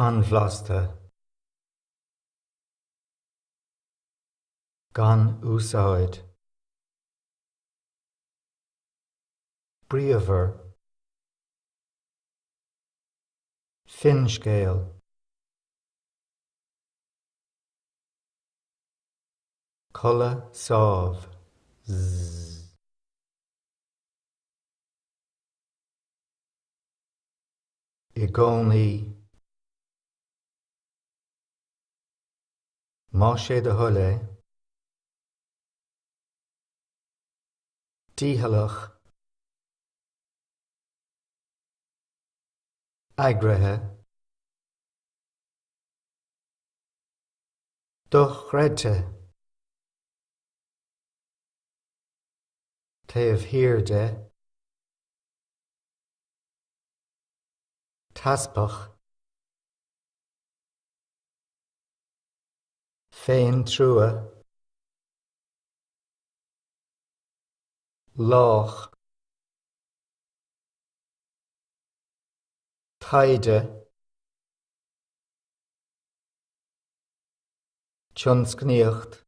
An-bhlasta. Gan úsáid. Bríomhar. Finscéal. Codladh sámh. Z. I gcónaí. Más é do thoil é. Dícheallach. Eagraithe. Dochreidte. Taobh thiar de. Teaspach. Féintrua. Lách. Taighde. Tionscnaíocht.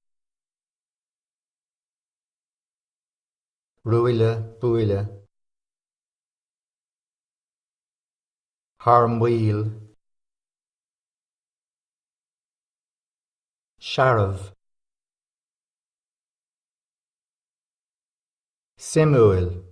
Ruaille buaille. Thar maoil. Searbh. Suimiúil.